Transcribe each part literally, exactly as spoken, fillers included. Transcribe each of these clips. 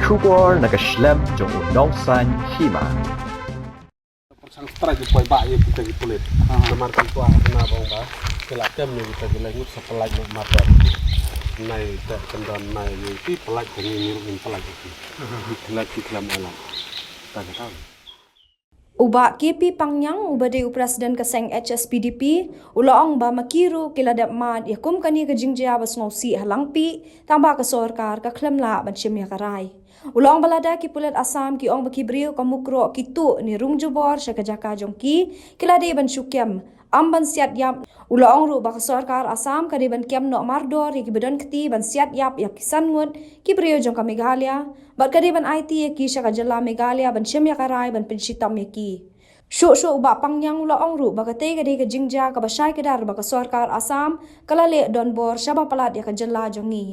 Khubor na ka shlem jong u nongsan hima. Sang strike ki poi ba ïa kita ki pulit. Namar ki kwah na bang ba ki la kem ne kita ki la ngut sa pelaid ne mata. Nai ta kendon nai ni ki pelaid ko ni ni ni pelaid ki. Ki la ki klam ala. Ta ka tau. U Bah K P Pangniang uba dei u President ka seng H S P D P u la ong ba ma ki ruh ki la dep mad ïa kum kane ka jingjia ba sngewsih ha Langpih tang ba ka sorkar ka khlem lah ban shim ïa ka rai. U la ong ba lada ki pulit Assam ki ong ba ki briew ka Mukroh ki tuh ne rung jubor sha ka jaka jong ki, ki la dei ban shu kem, ym ban siat ïap. U la ong ruh ba ka sorkar Assam ka dei ban kem noh mardor ïa kiba don kti ban siat ïap ïa ki san ngut ki briew jong ka Meghalaya bad ka dei ban aiti ïa ki sha ka jylla Meghalaya ban shim ïa ka rai ban pynshitom ïa ki. Shuh shuh u Bah Pangniang u la ong ruh ba katei ka dei ka jingjia kaba shai kdar ba ka sorkar Assam ka la leh donbor shaba palat ïa ka jylla jong ngi.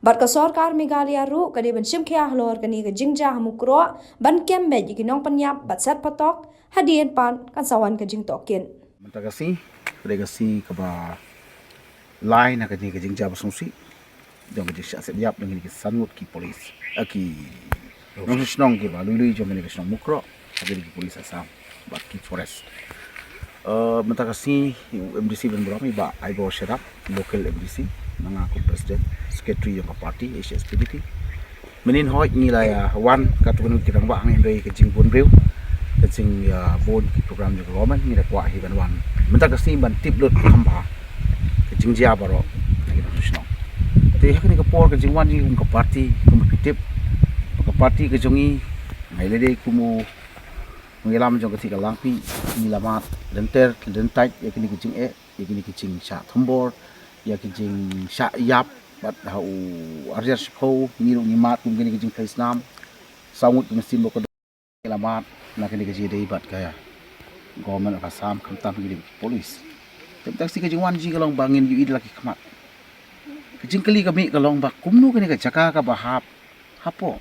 Bad ka sorkar Meghalaya ruh ka dei ban shim khia halor kane ka jingjia ha Mukroh ban kem beit ïa ki nongpynïap bad set patok hadien pat kan sa wan ka jingtohkit. Mynta ka sngi, ka dei ka sngi kaba lai na kane ka jingjia ba sngewsih jong ka jingshah siat ïap jong kine ki san ngut ki police, eh, ki nongshong shnong kiba lui lui jong kane ka shnong Mukroh, ha kine ki police Assam bad ki forest. Eh, mynta ka sngi u M D C ban burom i Bah Aibor Sherap, local M D C, na nga kum president, secretary jong ka party H S P D P. Mynnin hoi ngi la ïa wan katto katne ki rangbah hangne hynrei ka jingbun briew, ka jing ïa bun ki program jong ka government ngi la kwah hi ban wan mynta ka sngi ban tip lut kham bha ka jingjia baroh na ki nongshong shnong. Te ha kane ka por ka jingwan jong ngi kum ka party, kum ki tip ba ka party ka jong ngi, ngi la dei kum u nongïalam jong ka thih ka Langpih, ngi la mad lynter lyntait ïa kine ki jingeh, ïa kine ki jingshah thombor, ïa ki jingshah ïap bad ha u arjar shiphew ngi ruh ngi mad kum kine ki jingphlei snam. Saw ngut ki mynsiem ba ka dei la mad na kine ki jingdei bad ka government of Assam khamtam kine ki police. Te mynta ka sngi ka jingwan jong ngi ka long ba ngin ïohi da la ki khmat. Ka jingkylli ka mih ka long ba kumno kane ka jaka kaba hap hapoh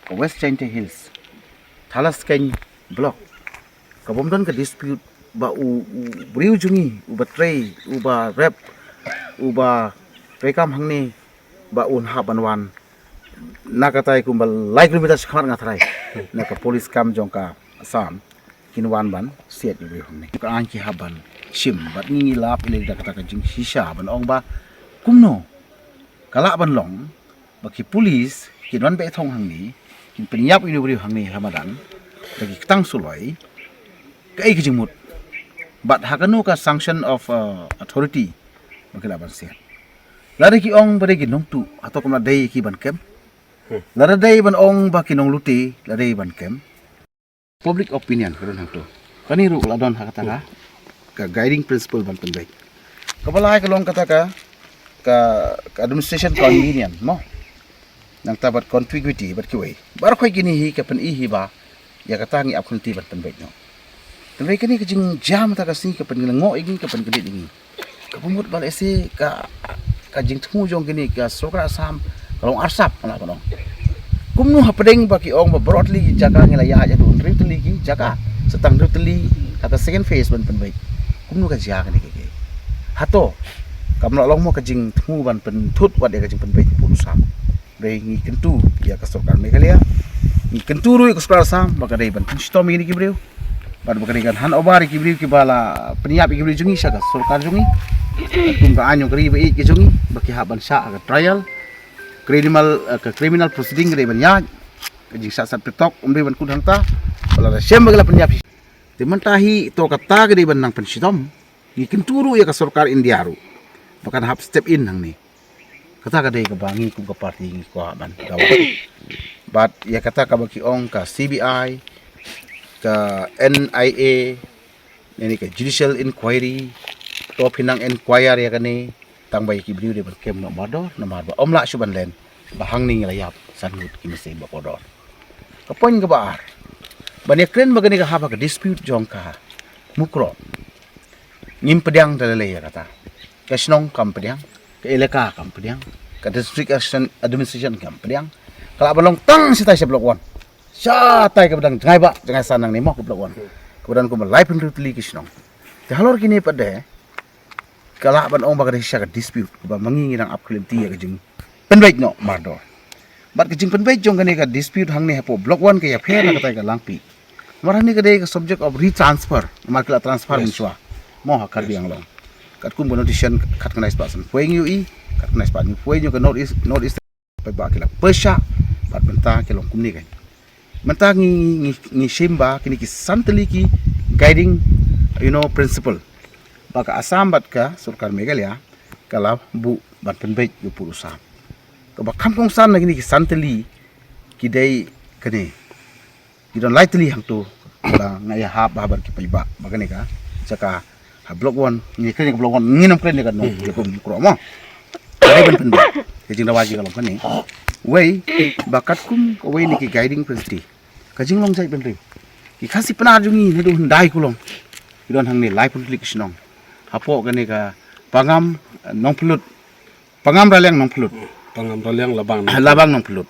ka West Jaintia Hills, Thadlaskeiñ block, ka bym don ka dispute ba u, u briew jong ngi uba trei, uba rep, uba treikam hangne ba un hap ban wan na katai kumba lai kilometer shakhmat nga tharai na ka police camp jong ka Assam kin wan ban siat ïa u briew hangne. Ka aiñ ki hap ban shim bad ngi ngi lap ïa lade da kata ka jingshisha ban ong ba kumno ka lah ban long ba ki police kin wan beh thong hangne kin pynïap ïa u briew hangne ha madan da ki ktang suloi. Kaei ka jingmut bad ha kano ka sanction of, uh, authority ba ki lah ban siat? Lada ki ong ba dei ki nongtuh, hato kam lah dei ki ban kem? Lada dei ban ong ba ki nonglute, la dei ban kem? Public opinion ka don hangto. Kane ruh ka la don ha kata ka, ka guiding principle ban pynbeit. Kaba lai ka long kata ka, ka, ka administration convenience mo. Nangta bad contiguity bad kiwei. Baroh kine hi ka pyni hi ba ïa kata ngi ap kynti ban pynbeit noh. Hynrei kane ka jingjia mynta ka sngi ka pynlyngngoh ïa ngi, ka pynkyndit ïa ngi. Kaba mut ba lehse ka, ka jingthmu jong kine ka sorkar Assam ka long arsap, nga lah ban ong. Kumno hapdeng ba ki ong ba baroh tylli ki jaka ngi la ïaid haduh hynriew tylli ki jaka, sa tang hynriew tylli kata second phase ban pynbeit? Kumno ka jia kane ka, ka, hato kam lah long mo ka jingthmu ban pynthut wat ïa ka jingpynbeit ka pud u sam? Hynrei ngi kyntu ïa ka sorkar Meghalaya, ngi kyntu ruh ïa ka sorkar Assam ba ka dei ban pynshitom ïa kine ki briew bad ba ka dei kan hand over ïa ki briew kiba la pynïap ïa ki briew jong ngi sha ka sorkar jong ngi. Kum ka aiñ jong ka ri ba ïeit ka jong ngi ba ki hap ban shah ha ka trial, criminal, eh, ka criminal proceeding ka dei ban ïaid. Ka jingshah sat pyrthok ym dei ban kut hangta. Ba la da shem ba ki la pynïap hi. Te mynta hi to kata ka dei ban nang pynshitom. Ngi kyntu ruh ïa ka sorkar India ruh ba kan hap step in hangne. Kata ka dei kaba ngi kum ka party ngi kwah ban dawa. Bad ïa kata kaba ki ong ka C B I, ka N I A, ne ni ka judicial inquiry, to phin nang inquire ïa kane, tang ba ïa ki briew dei ban kem noh mardor, namar ba ym lah shuh ban len ba hangne ngi la ïap san ngut ki mynsiem ba kordor. Ka point kaba ar, ban ïakren ba kane ka hap ha ka dispute jong ka Mukroh. Ngim pdiang da lei ïa kata. Ka shnong kam pdiang, ka elaka kam pdiang, ka district administration kam pdiang. Ka lah ban long tang shatai sha block one. Shatai kaba dang jngai ba, jngai san nangne mo ka block one. Kaba dang kumba laiphew hynriew tylli ki shnong. Te halor kine pat de ka lah ban ong ba ka dei shisha ka dispute kaba ma ngi ngi dang ap khlem ti ïa ka jingpynbeit noh mardor. Bad ka jingpynbeit jong kane ka dispute hangne hapoh Block One ka ïapher na katai ka Langpih. Namar hangne ka dei ka subject of retransfer. Namar ki la transfer mynshuwa. Mo ha Karbi Anglong. Katkum ka notification khatkhyndai spah sanphew ïohi, khatkhyndai spah hynñiewphew ïohi ka North East, North East paidbah ki la pyrshah, bad mynta ki long kumne kein. Mynta ngi, ngi, ngi shim ba kine ki san tylli ki guiding, you know, principle ba ka Assam bad ka sorkar Meghalaya ka la buh ban pynbeit ïa u pud u sam. Kaba kham kongsan na kine ki san tylli ki dei kane. Ki don lai tylli hangto ba nga ïahap bha bad ki paidbah ba kane ka jaka ha Block One, ngi kren ïa ka Block One, ngin ym kren ïa ka Nongkrem, Mukroh mo. Ka dei ban pynbeit. Ka jingdawa jong ngi ka long kane. Wei, ba katkum kawei na ki guiding principle, ka jinglong jaitbynriew. Ki Khasi Pnar jong ngi naduh hyndai kulong ki don hangne laiphew tylli ki shnong. Hapoh kane ka Pangam, eh, Nongpylut, Pangam, Raliang, Nongpylut. Pangam, Raliang, Labang, Nongpylut. Labang, Nongpylut.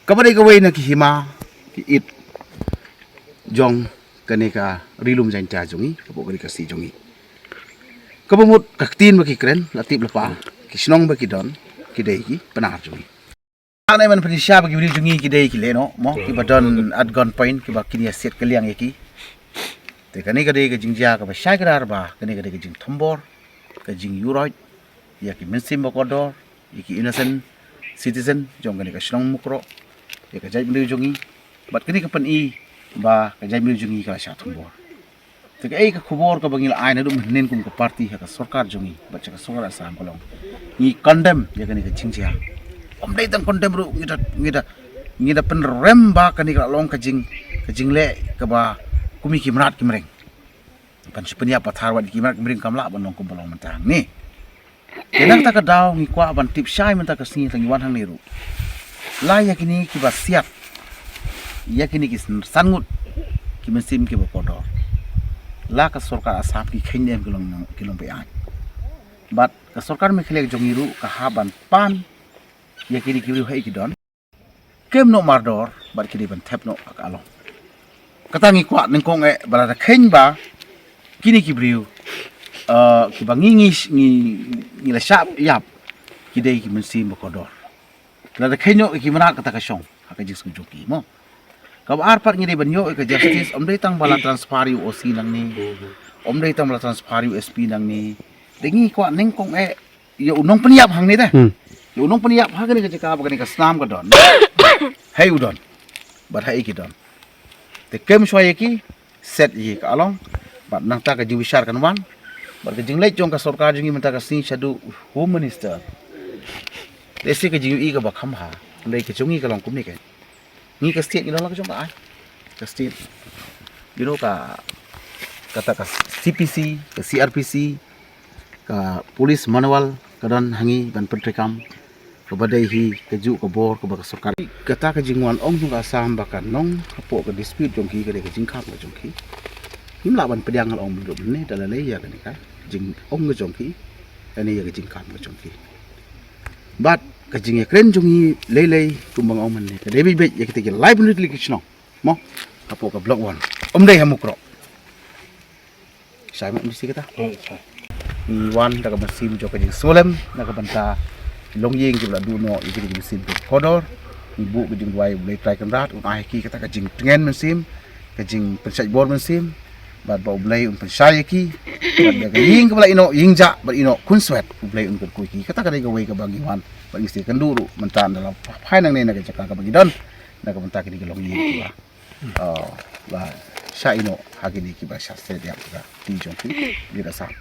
Kaba dei kawei na ki hima ki it jong kane ka Ri Lum Jaiñtia jong ngi, kaba kane ka Khasi jong ngi. Kaba mut ka ktien ba ki kren, la tip lypa, ki shnong ba ki don, ki dei ki Pnar jong ngi. Ane man pynshai ba ki briew jong ngi ki dei ki lehnoh mo, kiba don at gunpoint, kiba kin ïa siat kylliang ïa ki. Te kane ka dei ka jingjia kaba shai kdar ba kane ka dei ka jingthombor, ka jingïuroit ïa ki mynsiem ba kordor, ïa ki innocent citizen jong kane ka shnong Mukroh, ïa ka jaitbynriew jong ngi. Bad kane ka pyni ba ka jaitbynriew jong ngi ka la shah thombor. Te kaei ka khubor kaba ngi la ai naduh mynhynnin kum ka party ha ka sorkar jong ngi bad sha ka sorkar Assam ka long, ngi condemn ïa kane ka jingjia. Ym dei tang condemn ruh, ngi da, ngi da, ngi da pynrem ba kane ka la long ka jing, ka jingleh kaba kum ïa ki mrad ki mreng. Ban shu pynïap pathar wat ïa ki mrad ki mreng kam lah ban long kumba long mynta hangne. Te na kata ka daw ngi kwah ban tip shai mynta ka sngi, tang ngi wan hangne ruh, la ïa kine kiba siat ïa kine ki san ngut ki mynsiem kiba kordor, la ka sorkar Assam ki kheiñ ne em ki long, ki long beaiñ. Bad ka sorkar Meghalaya jong ngi ruh ka hap ban pan ïa kine ki briew haei ki don. Kem noh mardor bad ki dei ban thep noh ha ka along. Kata ngi kwah nyngkong eh ba lada kheiñ ba kine ki briew, eh, kiba ngi, ngi, ngi, ngi la shah ïap, ki dei ki mynsiem ba kordor, lada kheiñ noh ki mrad kata ka shong ha ka jingsngew jong ki mo. Kaba ar pat ngi dei ban ïoh ïa ka justice, ym dei tang ba la transfer ïa u O C nangne, ym dei tang ba la transfer ïa u S P nangne. Te ngi kwah nyngkong eh ïa u nongpynïap hangne te. Hmm. Ïa u nongpynïap ha kane ka jaka ba kane ka snam ka don. Haei u don bad haei ki don. Te kem shuwa ïa ki, set ïa ka along. Bad nangta ka jingbishar kan wan. Bad ka jingleit jong ka sorkar jong ngi mynta ka sngi shaduh Home Minister. Te shi ka jingïohi kaba kham bha, hynrei ka jong ngi ka long kumne kein. Ngi ka state ngi long la ka jong ka aiñ. Ka state, you know, ka, kata ka C P C, ka C R P C, ka police manual ka don ha ngi ban pyntreikam, kaba dei hi kajuh ka bor kaba ka sorkar. Kata ka jingwan ong jong ka Assam ba ka nong hapoh ka dispute jong ki ka dei ka jingkham ka jong ki. Ngim lah ban pdiang, nga la ong mynta mynne da lei lei ïa kane ka jingong ka jong ki, kane ïa ka jingkham ka jong ki. Bad ka jingïakren jong ngi lei lei kumba nga ong mynne, ka dei beit beit ïa kita ki laiphew tylli ki shnong mo hapoh ka Block One. Ym dei ha Mukroh. Shai ma, ym dei shi kata. Ngi wan da ka mynsiem jong ka jingsngewlem na ka bynta ki longïing kiba la duh noh ïa kita ki mynsiem ki kordor. Ngi buh ka jingduwai U Blei Trai Kynrad un ai ha ki kata ka jingtngen mynsiem, ka jingpynshait bor mynsiem. Bad ba U Blei un pynshai ïa ki. Bad da ka ïing kaba la ïehnoh, ïing jah bad ïehnoh khunswet, U Blei un kyrkhu ïa ki. Kata ka dei kawei kaba ngi wan bad ngi sngewkynduh ruh mynta, ynda la phai nangne na ka jaka kaba ngi don na ka bynta kine ki longïing kiba, oh, la shah ïehnoh ha kine kiba shah stet ïa ka ti jong ki, ki da sah.